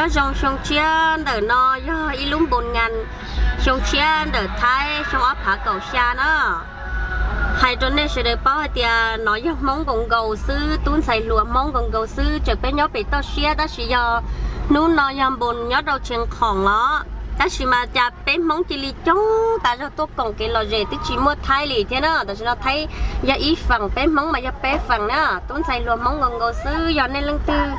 Nyob zoo xyoo tshiab ntawm no yog ib lub npoo ngas xyoo tshiab ntawm Thaib xyoo ob phav kaum xya na. Hais rau nej sawv daws paub hais tias no yog Hmoob nkaus nkaus xwb, tub ntxhais hluas Hmoob nkaus nkaus xwb, tseem peb nyob pem toj siab tab sis yog hnub no yog npoo nyob rau Tsheej Khoom los, tab sis mas cas peb Hmoob cia li coob tas zog tuaj koom kev lom zem twb tsis muaj Thaib li thiab na. Tam sim no Thaib yog ib feem, peb Hmoob mas yog peb feem na. Tub ntxhais hluas Hmoob nkaus nkaus xwb, yog nej leej twg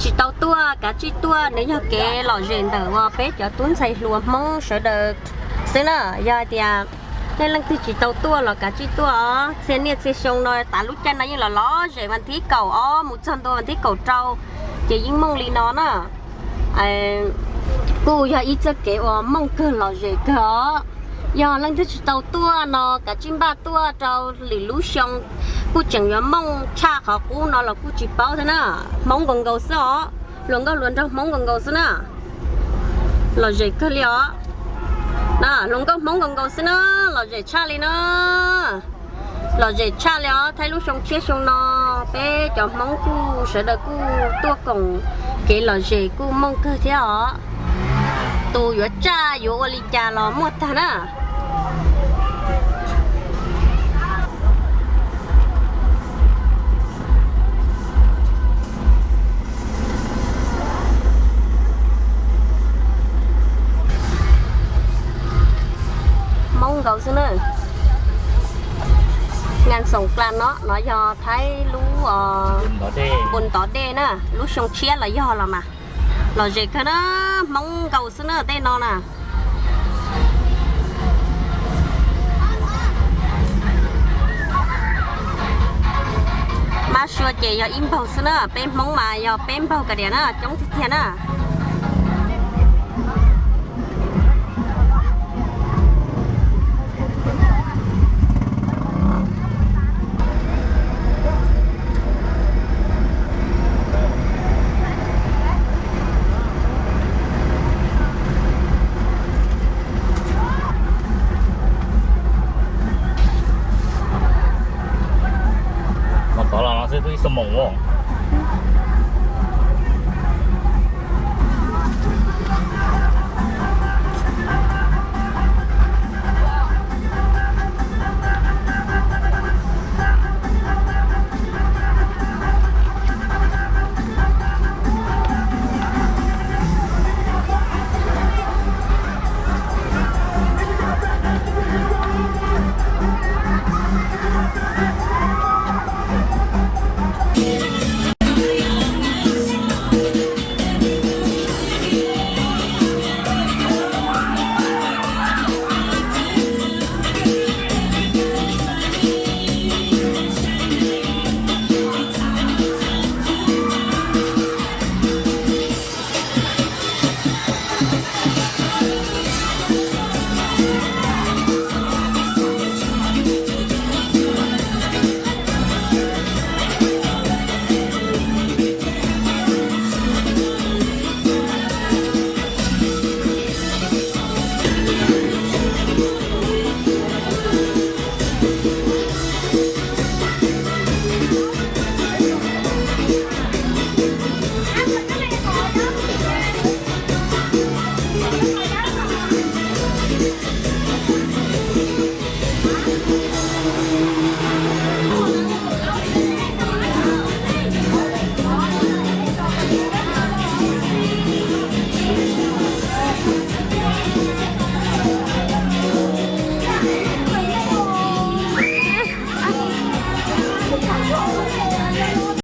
tsis tau tuaj kav tsij tuaj, nws yog kev lom zem ntawm uas peb cov tub ntxhais hluas Hmoob sawv daws xwb na. Yog hais tias nej leej twg tsis tau tuaj los kav tsij tuaj os, txhia niaj txhia xyoo no tas lub caij no yeej los lom zem vas thib kaum ob mus txog ntua vas thib kaum rau, ces yeej mooj li no na. Kuj yog ib txoj kev uas mooj kawg lom zem kawg os. Yog leej twg tsis tau tuaj no kav tsij npaj tuaj rau lwm lub xyoo, kuj tseem yuav mooj tshaj qhov qub no los kuj tsis paub thiab na. Hmoob nkaus nkaus xwb os, hluas nkauj hluas nraug Hmoob nkaus nkaus xwb na. Lom zem kawg li os. Hluas nkauj Hmoob nkaus nkaus xwb na, lom zem tshaj li na. Lom zem tshaj li os, Thaib lub xyoo tshiab xyoo no peb cov Hmoob kuj sawv daws kuj tuaj koom kev lom zem kuj mooj kawg thiab os. Tus yuav tsaj yuav ua li cas los muaj tag na. Hmoob nkaus xwb na. Ngas xoom klas no, no yog Thaib lub npoo ntov dej na, lub xyoo tshiab los yog los mas. Lom zem kawg na, Hmoob nkaus xwb na tej no na. Mab suav ces yog ib npaug xwb na, peb Hmoob mas yog peb npaug kiag tiag na, coob tiag tiag na. Mas tod los no xwb twb ib xuab moos.